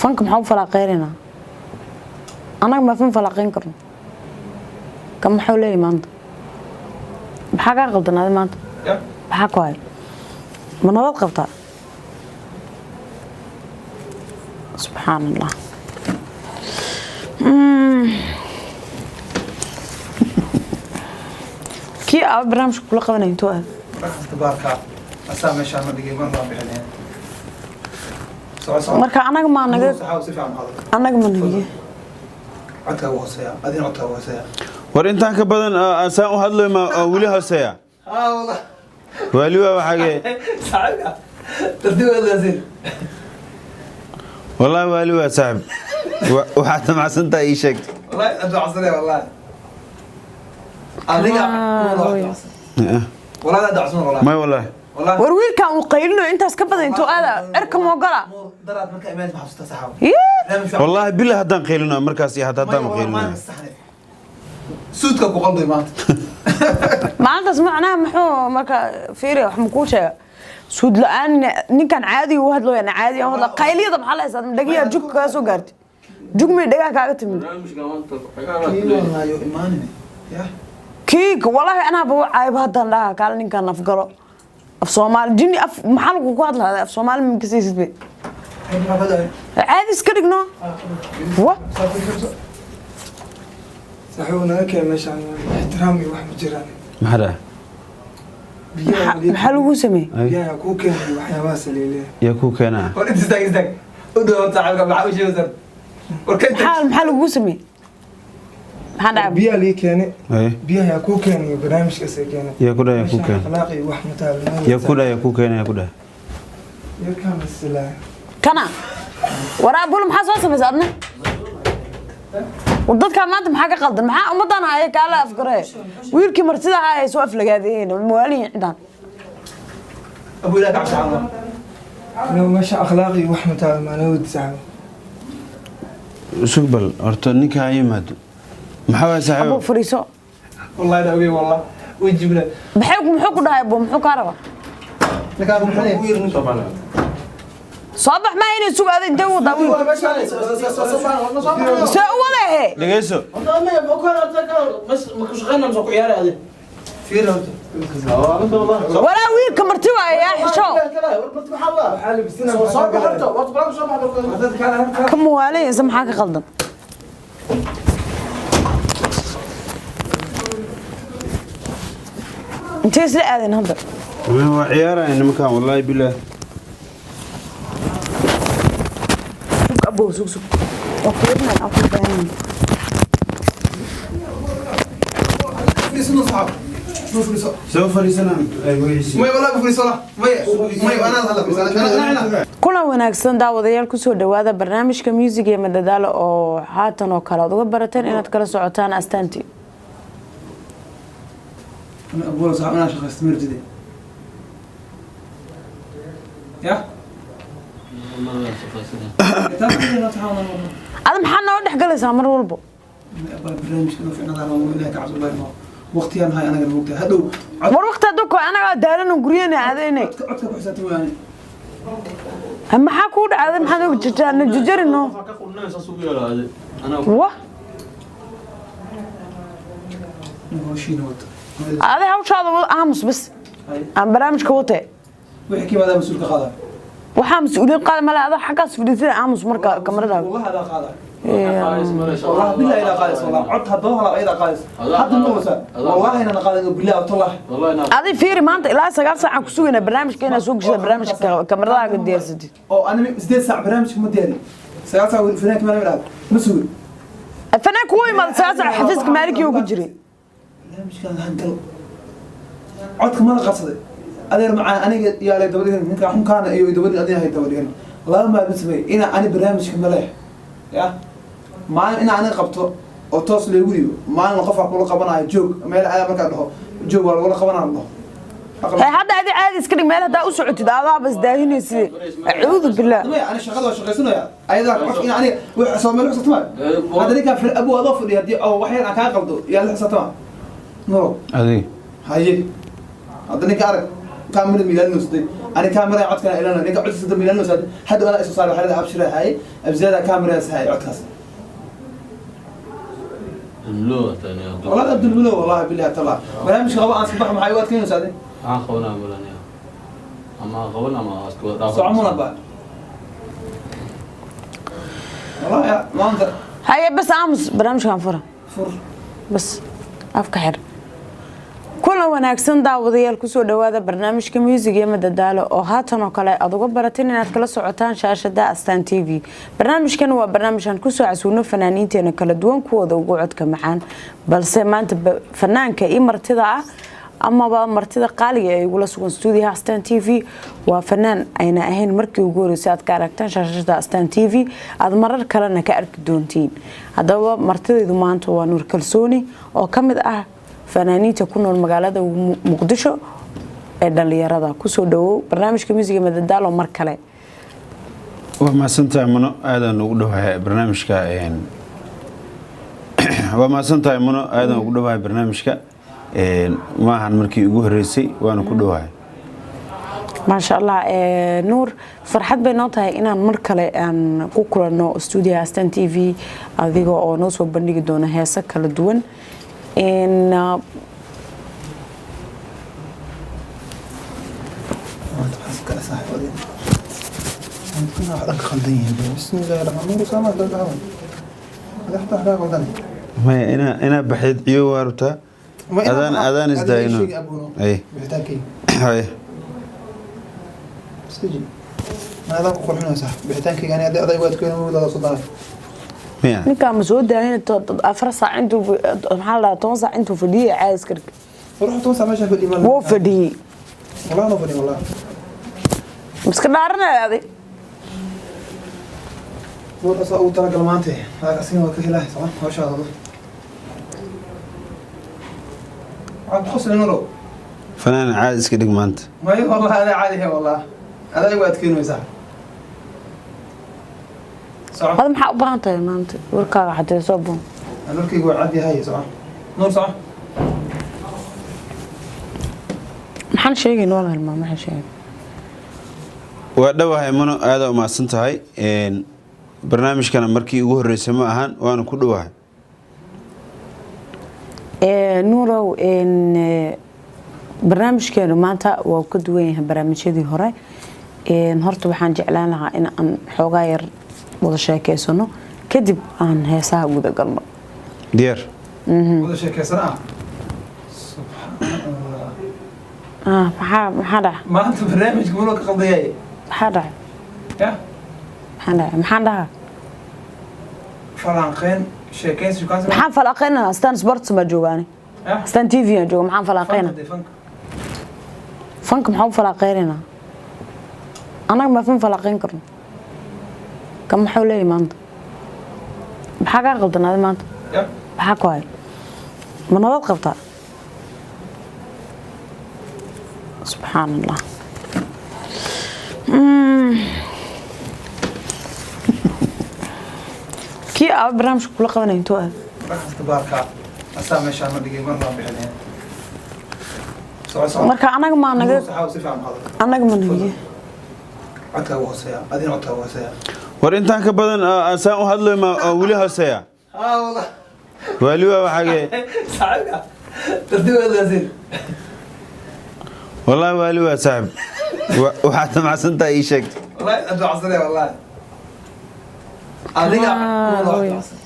Fanka maxaa u falaaqeynayna? Annaga ma fan falaaqeyn karno. Kan maxuu leeyahay maanta? Maxaa kaa qaldanaaday maanta? Maxaa ku hay? Ma nabad qabtaa? Subxaan Allah. Kii aa barnaamijka kula qabanay intuu aad? Marka anaga ma naga anaga ma naga War intaan ka badan aan saan u hadlayo ma weli hooseeya? Wali waa waxagee? Wallahi wali waa saaxib. Waxaad damacsantahay ii sheeg. May wallahi. War wiilkan uu qaylinayo intaas ka badan intuu aada cirka moogala. Wallahi billah haddaan qaylinayo markaas iyo hadda haddaan qaylinayo. Suudka ku qalday maanta. Maalintaas macnaha muxuu marka fiiri wax ma kuu sheega? Suud la'aan ninkan caadi u hadlayo ana caadi aan hadla qayliyada maxaa la haysaa? Dhagiyaa jug kaga soo gaartay. Jug may dhagaha kaaga timid. Kii wallahi anaa buu caayb haddaan dhaha kaal ninkan afgalo. Af Soomaali jinni af maxaa lagu ku hadlaa af Soomaali ma kasaysid bay. Caadi iska dhigno. Wa Saaxiib naga keen meeshaan ixtiraam iyo wax ma jiraan. Maxaa dhahay? Maxaa lagu sameeyey? Biyaha kuu keenay waxyaabahaas leeleeyahay. Yaa kuu keenaa? War inta istaag istaag. U dhow saaxiibka maxaa u sheegaysaa? War ka maxaa maxaa lagu sameeyey? Maxaa dhacay? Biyaha lii keenay. Biyaha yaa kuu keenay barnaamijkaas ay keenay. Yaa ku dhahay yaa kuu keenay. Akhlaaq iyo wax ma taalo. Yaa ku dhahay yaa kuu keenay yaa ku dhahay. Yarkaan islaa. Kana. Waraa bul maxaa soo samaysay adna? Dadka maanta maxaa ka qaldan? Maxaa ummadan haya kaala afgaree? Wiilkii martida ahaa ay soo aflagaadeen muwaaliin cidaan. Abu ilaa kacab saxan. Loo meesha akhlaaq iyo wax ma taalo maana saaxiib. Sug bal horta ninka ha yimaado. Maxaa waay saaxiib? Abu fariiso. Wallahi daa ogey wallah. Way jibna. Maxay muxuu ku dhahay abu muxuu ka rabaa? Ninka abu muxuu leeyahay? Soo bax ma inay sugaado intee uu daawin. Soo wadahe. Dhageyso. Walaa wiilka marti waay yaa xisho. Ka muwaalay isa maxaa ka qaldan? Intee isla aadeen hadda? Waa ciyaarayaan nimankan wallahi billah. Abu sug sug. Waa fiirinayaan aan ku baahan. Soo fariisanaa ay weydiisay. May wallahi fariiso la. May may ana hadla fariiso. Ana ana. Kulan wanaagsan daawadayaal ku soo dhawaada barnaamijka music ee madadaalo oo haatan oo kale aad uga barateen inaad kala socotaan astaantii. Ana abu saaxiib ana shaqeysto marjide. Ya? Ada maxaa noo dhex galaysaa mar walbo? Waqtigan hay anaga moogtahay hadhow. War waqti hadhow ko anaga daalan guryana aadaynay. Codka ku xisaabtan waani. Maxaa ku dhacday maxaa og jirtaa jijarino? Wa? Ada hawshaada aamus bas. Aan barnaamijka watay. Wixii kii maadaama mas'uulka qaadaa. Waxaa mas'uuliyad qaada male ada xaggaas fadhiisada aamus marka kamarada. Wallahi adaa qaada. والله بالله إلى قادس والله عدها ظهر إلى قادس حد النوسة والله إن أنا قادس بالله والله هذه فيري ما أنت لا 9 ساعة كسوينا برنامج كنا سوق جدا برنامج كاميرا قد ديرستي أو أنا 6 ساعة برنامج مديري 9 ساعة فناك ما نلعب مسؤول فناك هو ما 9 ساعة حفظك مالك وجري برنامج كان هنكل عدك ما قصدي أنا مع أنا يا لي دبلين نك هم كان أيوة دبلين أدي هاي دبلين لا ما بسمي أنا برنامج كمله يا maalin in aan qabto oo toos leegu dhiibo maalin qof wax kula qabanayo joog meel aad marka dhaho joog waa lagu qabanayo dhaho hadda adi caadi iska dhig meel hadaa u socotid adaa bas daahinaysid acuudu billah ana shaqada waa shaqaysanaya ayadaa qof in ani wax soo meel xusatma hadda ninka fil abu adoo fadhiya hadii oo wax yar aan kaa qaldo yaa la xusatma nuro adi haye hadda ninka arag kaamil miilaan nusday Ani kaamira codkana ilaalino, ninka codkiisa dambe ilaalino saad. Hadda wala isu saar waxa la abshira hay. Abzada kaamira hay codkaas. والله عبد الملو والله بالله طلع barnaamijka qaba aan sabax maxay u adkeynaysaa adin Aan qabanaa mulanaya ama qaban ama isku wada dhaafo. Socmuna ba والله يا maanta. Haye, bas aamus, barnaamijkan fura. Fur. Bas afka xir. Kulan wanaagsan daawadayaal, kusoo dhawaada barnaamijka music iyo madadaalo oo haatan oo kale aad uga barateen inaad kala socotaan shaashada Astaan TV. Barnaamijkan waa barnaamijkan kusoo casuuno fanaaniinteena kala duwan, kuwooda ugu codka macaan, balse maanta fanaanka iyo martida ah amaba martida qaaliga ee igula sugan stuudiyaha Astaan TV waa fanaan ayna ahayn markii ugu horeysay aad ka aragtaan shaashada Astaan TV, aad marar kalena ka arki doontiin. Haddaba martidaydu maanta waa Nuur Kalsooni oo ka mid ah fanaaniinta ku nool magaalada Muqdisho ee dhalinyarada. Kusoo dhawow barnaamijka musiga madadaalo mar kale. Waa mahadsantahay Muno, aadaan ugu dhowahay barnaamijka. Waa mahadsantahay Muno, aadaan ugu dhowahay barnaamijka. Maahan markii ugu horeysay, waana ku dhowahay. Maasha Allah. Nuur, farxad bay noo tahay inaan mar kale aan ku kulanno stuudiyaha Astaan TV, adiga oo noo soo bandhigi doona heeso kala duwan. Maanta maxaa kala saaxiib adin maanta kuna wax dhanka khaldan yihiin. Bismillahi raxmaan raxiim. Sama dad madaxda waxaa qaldan. Maya, inaa baxeed ciyo waa rabtaa, adaan isdaayno. Ay. Bixitaankayga. Hay. Istaji, ma adaan ku qurxinaysaa bixitaankayga? Ani aday waad keena wadaada soo daray. Miya? Ninkaa ma soo daahin 4 saac intuu, maxaa la dhahaa, 10 saac intuu fadhiyay caadi iska dhig. Ruux 10 saac meesha fadhi ma? Wuu fadhiyey. Wallahi ma fadhi wallahi. Miska dhaaranaya adig. Nuur asaa ugu talagal maanta, asigana waa ka helaa. Socon hawshaada wado. Waxaad ku qosli, Nuurow. Fanaan caadi iska dhig maanta. Mayo wallahi, adaa caadi he wallahi, adaa igu adkeynaysaa. Soco. Hada maxaa u baahan tahay maanta? Warkaaga xatee soo bon. Nuurkaygu waa cad yahay. Soco Nuur, soco. Maxaan sheegayn? Waa la hilmaa, maxaan sheegay? Waa dhowahay Muno, aada u mahadsan tahay. Barnaamijkana markii ugu horeysay ma ahan, waana ku dhowahay. Nuurow, barnaamijkeenu maanta waa ka duwan yahay barnaamijyadii hore. Horta waxaan jeclaan lahaa in aan xoogaa yar wada sheekeysano, kadib aan heesaha guda galno. Diyaar. Wada sheekaysan ah, subxaan Allah. Maxaa dhacay? Maanta barnaamijka munoo ka qaldayay. Maxaa dhacay? Ya. Maxaa dhacay? Maxaan dhahaa? Falanqeyn, sheekaysi, shukaansi. Maxaan falaqeynaa? Astaan Sports baa joogaani. Ya. Astaan TV aan jooga, maxaan falaqeynaa? Fanka dee, fanka. Fanka maxaa u falaqeynaynaa? Annaga ma fan falaqeyn karno? Kan maxuu leeyahay maanta? Maxaa kaa qaldanaaday maanta? Ya. Maxaa ku hay? Ma nabad qabtaa? Subxaan Allah. Kii aa barnaamijka kula qabanay intuu aad? Markaasta baarka asaa meeshaan ma dhigay, mar baan bixinaya. Soco, soco. Marka anaga maa naga Nuur, saxaaw si fiican u hadal. Anaga ma nagiye. Codkaagu hooseeya, adina codkaagu hooseeya. War intaan ka badan aan saan u hadlayo ma oo weli hooseeya? Haa wallah. Waali waa waxaagee. Saaxiibka tartiib hadlaysid. Wallahi waali waa saaxib. Waxaad damacsan tahay ii sheegtay. Wallahi aad codsanaya wallahi adiga. Ah, Nuur, hooyo. codsan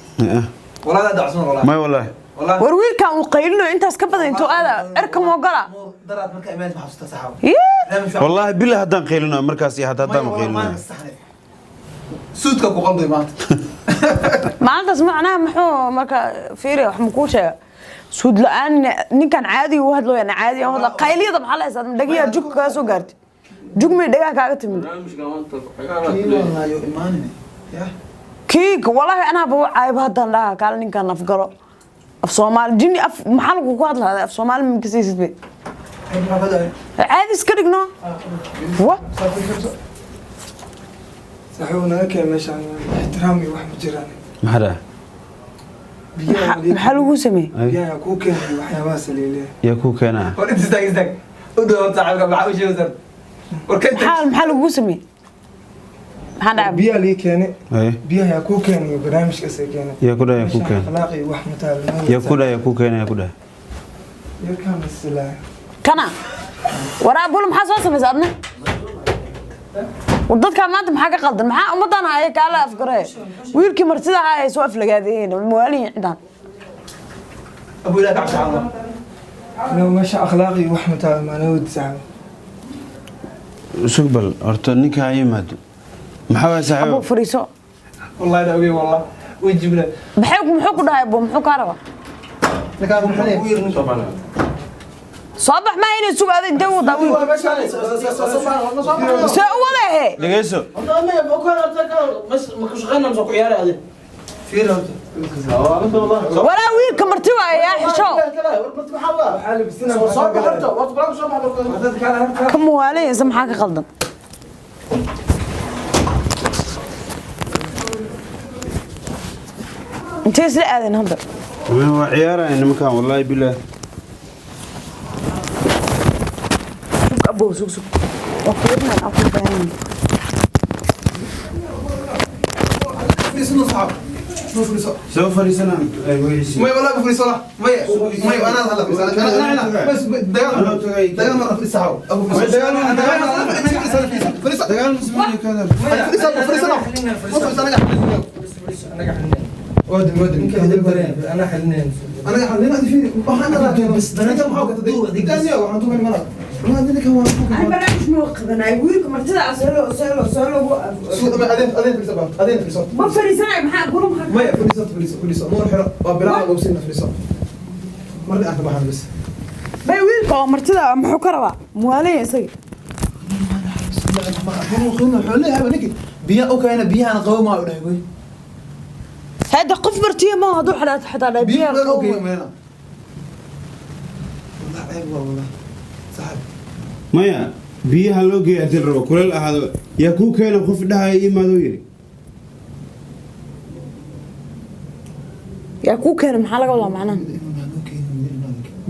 wallahi, aad codsan wallahi. May wallahi. Wallahi. War wiilkan uu qaylinayo intaas ka badan intuu aada cirka moogala. Nuur, daraad marka imaad ma xasuusta saxaaw? Yee! Barnaamij fiican. Wallahi billah haddaan qaylinayo markaas iyo hadda haddaan Maya, wallahi qaylinayo. maalin saxneed. Suudka ku qalday maanta. Maalintaas macnaha muxuu marka? Fiiri, wax ma kuu sheega? Suud la-aan ninkan caadiga u hadlooya, ana caadi aan hadla. Qayliyada maxaa la haysaa? Dhagiyaa jug kaga soo gaartay? Jug may dhagaha kaaga timid? Barnaamijka maanta waxyaalaha Kii ku leeyahay. wallahi yo imaanine ya. Kii wallahi anaaba wacayba haddaan dhaha kaale ninkan afgalo af Soomaali jini af maxaa lagu ku hadlaa? Af Soomaali ma kasaysid be. Ay, maxaa ka dhacay? Caadi iska dhigno wa. Saaxiib, naga keen meeshaan, ixtiraam iyo wax ma jiraan. Maxaa dhaca? Biyaha. Maxaa lagu sameeyey? Biyaha kuu keenay waxyaabahaas leeleeyahay. Yaa kuu keenaa? War inta istaag, istaag u dhow saaxiibka, maxaa u sheegaysaa? Maxaa lagugu sameeyey? Maxaa dhacay? Biyaha lii keenay. Haye. Biyaha yaa kuu keenay barnaamijkaas ay keenay. Yaa ku dhahay, yaa kuu keenay. Akhlaaq iyo wax mataal. Yaa ku dhahay, yaa kuu keenay, yaa ku dhahay. Yarkaan isilaa. Kana waraa bul, maxaa soo samaysay adna? War dadkaa maanta maxaa ka qaldan? Maxaa ummaddan haya? Kaala afgaree wiilkii martida ahaa ay soo aflagaadeen mawaalihin cidaan. Abu ilaah ka cabsi Allah. Inuu meesha akhlaaq iyo wax mataal maanawad saxib. Sug bal horta ninka ha yimaado. Maxaa waay Abu saaxiib? Fariiso. Wallahi la ogey, wallah wajibna. Maxay muxuu ku dhahay abu? Muxuu kaa rabaa? Ninkaan muxuu leeyahay? Soo bax, maa inay sug aada intee wadaa wiil see u wadahe? Dhegeyso. Fiir horta. Waraa wiilka marti waaye, yaa xisho. Waxaa labisina. Ka muwaalaysa, maxaa ka qaldan? Intee isla aadeen hadda? Waa ciyaaraya nimankan, wallahi bilaah. Sug abow, sug, sug, waa fiirinaan aan ku baahan. Fariiso saxab. Soo fariiso. Soo fariisana wixiisii. May والله بفريسو لا. may may انا هلا فريسو انا انا بس دقال دقال مره فريسو صاحب ابو فريسو دقال دقال فريسو فريسو dagaal muslimin ka فريسو فريسو فريسو انا Anaga xalinayna. ودم ودم. Ninka hadal dareen ana xalinayna. انا حلينا في waxaan بس انا maxaa ka taday daaniya waxaan tuugan mara ma ninka waa Barnaamij noo qabanay wiilka martida soo soo soo lagu soo ma adeen adeen fariiso ba adeen fariiso. Ma fariisanayo, maxaa guru maxaa? ما fariiso fariiso fariiso noor xiro waa bilaab oo siin fariiso marna aan ka baxan bas. Bay wiilka oo martida muxuu ka rabaa? Muwaalaya isaga. wuxuu leeyahay ninki biya u keena biyahan qabow ma u dhahay goy. Hadda qof martiya ma hadduu xalaat xataa dhahay biyo biyaha kuleel u qabow. keena meelna والله عيب والله صاحب. Maya, biyaha loo geeya intii la rabo kuleel ahaado, yaa kuu keena qof dhahaya imaado yiri. Yaa kuu keenay, maxaa laga wadaa macnaha?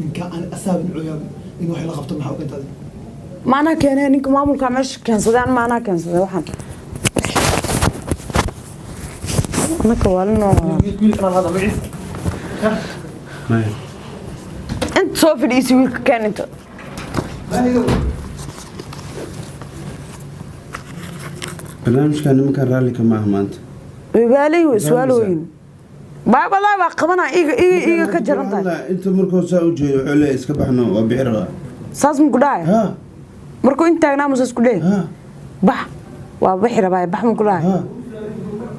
Ninka aan asaab cuyaab in wax la qabto maxaa u keentay? Maanaa keenay ninka maamulka meesha keensaday, an maanaa keensaday waxaan anaka waalinoo wadaa. Wiilkan hada magaciisa. Maya. Inta soo fadhiisi, wiilka keen inta. Barnaamijkan nimankan raalli kama ah maanta. Wibaalay way su'aalooyin baa walaahi waa qabanaa iga iga iga ka jaran tahay. Inta markuu saa u jeedo wuxuu leeyahay iska baxno, waa bixi rabaa. Saas ma ku dhahay? Ha. Markuu in taagnaa musa isku dheh? Ha. Bax, waa bixi rabaa, bax ma ku dhahay? Ha.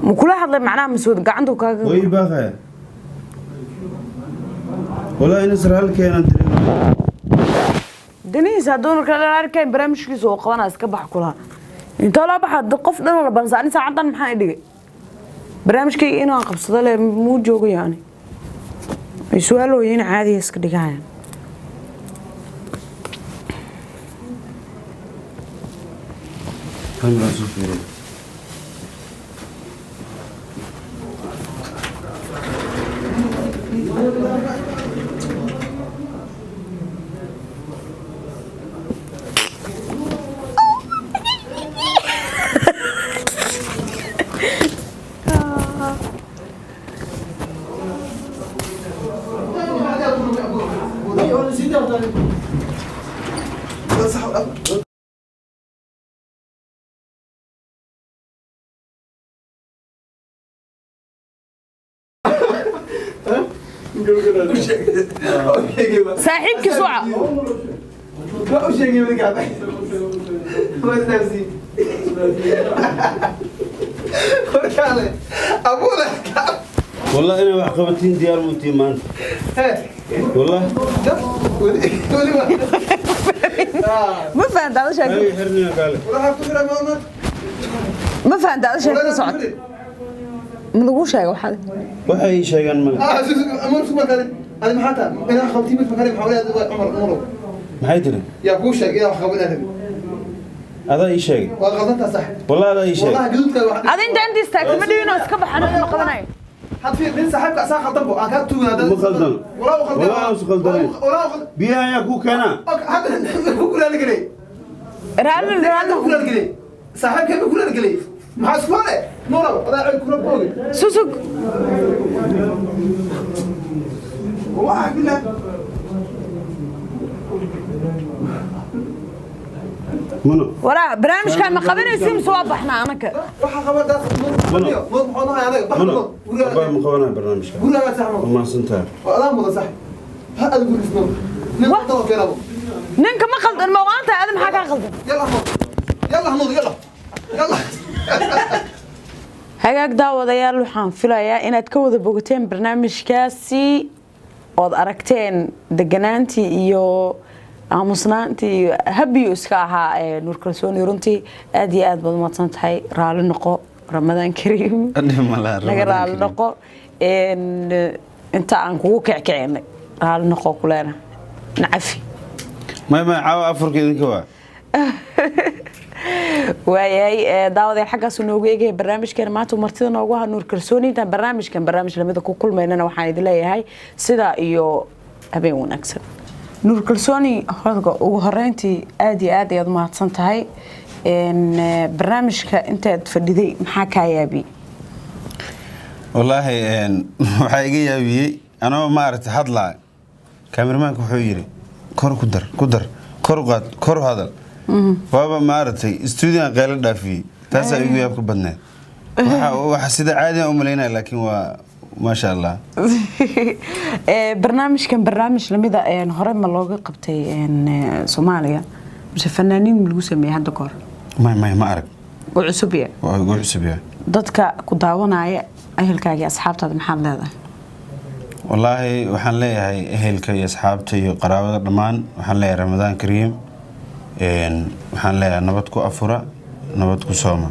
Ma kula hadlay macnaha masuud gacantu kaaga? Way baaqaya wallahi inas raalli keenan dareemayo. Danihiisa hadduu marka la arkayn barnaamijkiisa oo qabanaa iska bax kulaha intoo loo baxa qof dhan oo la balsa ani saacadan maxaa i dhigay barnaamijkayga inaan qabsado le muu joogo yaani ay su-aalooyin caadiya iska dhigayaan. Kamera soo fiiriyo. Saaxiibkiis waca. U sheegay ninka ma isnaafsi warkaale abuule. Wallahi inay wax qabatiin diyaar muutiin maanta. Wallahi. Weli Ma fahanta ada sheeko? Ay xirniya kaale. waxaa ku jira maama. Ma fahanta ada sheeko socota? Ma lagu sheega waxaad? Waxay ii sheegaan male. adi maxaa taa inaa qabtii mid fakare maxaa walaad cumar umurow. Maxay tiri? Yaa kuu sheegay inaa wax qaban adag? Adaa ii sheegay. Waa qaldantaa sax. Wallahi adaa ii sheegay. Wallahi gaduudka wax. Ada inta inta istaagta ma dhibin oo iska baxan ma qabanayo. Had fiir nin saaxiibka asaa qaldan bo aan kaa tuugin Ma qaldan. Walaa u qaldan. Walaa us qaldanayn. Walaa u qaldan. Biyaha ayaa kuu keenaa. Hadda ku kulaali galay. Raalli raalli. Ku raalgeliyey saaxiibkay baa ku raalgeliyey, maxaa isku hale Nuurow adaa cod kula boogi. Susug. Wallahi billah. Muno. Waraa barnaamijkaan ma qabanaysi mise waa baxnaa anaka? Waxa qaba daas Nuur, Nuur muxuu nahay anaga bax. Muno. Nuur guriga. Abaa ma qabanaya barnaamijka. Guriga sax Nuur. Waa mahadsantahay. Waa adaa mudan sax ha aad guriga Nuur nin Wah. qaldan oo keenabo. Ninka ma qaldan, ma waanta aada maxaa kaa qaldan? Yalla Nuur, yalla Nuur, yalla yalla. Hagaag daawadayaal, waxaan filayaa inaad ka wada bogateen barnaamijkaasi ood aragteen deganaantii iyo aamusnaantii iyo habiyu iska ahaa ee Nuur Kalsooni. Runtii aad iyo aad baad umahadsan tahay, raali noqo, Ramadaan kariim. Dhib ma laha, naga Ramadaan raali kariim. noqo. Inta aan kugu kickicinay raali noqo kuleena nacafi. May caawa afurka idinka waa. Waayahay daawadayaal, xaggaasu noogu eegaya barnaamijkeena maanta uu martida noogu ahaa Nuur Kalsooni. Intaan barnaamijkan barnaamij lamida ku kulmaynana waxaan idin leeyahay sidaa iyo habeen wanaagsan. Nuur Kalsooni, horga ugu horeyntii aad iyo aad ayaad umahadsan tahay. Barnaamijka intaad fadhiday maxaa kaa yaabiyey? Wallaahi waxaa iga yaabiyey anoo maaragtay hadlaa, kaamirmaanka wuxuu yidhi kor ku dar, ku dar, kor u qaad, kor u hadal. Waaba maaragtay stuudiyan qaylo dhaafiyey, taasaa igu yaabka badneed. Waxa sida caadiyan u malaynaya, laakiin waa maasha Allah. Barnaamijkan barnaamij lamida hore ma looga qabtay Soomaaliya mise fanaaniin ma lagu sameeyey hadda ka hor? May, ma arag. Oo cusub ya? Waa igu cusub yahay. Dadka ku daawanaya, ehelkaaga iyo asxaabtaada maxaad leedahay? Wallaahi waxaan leeyahay ehelka iyo asxaabta iyo qaraabada dhammaan, waxaan leeyahay Ramadaan kariim. Waxaan leeyahay nabad ku afura, nabad ku sooma.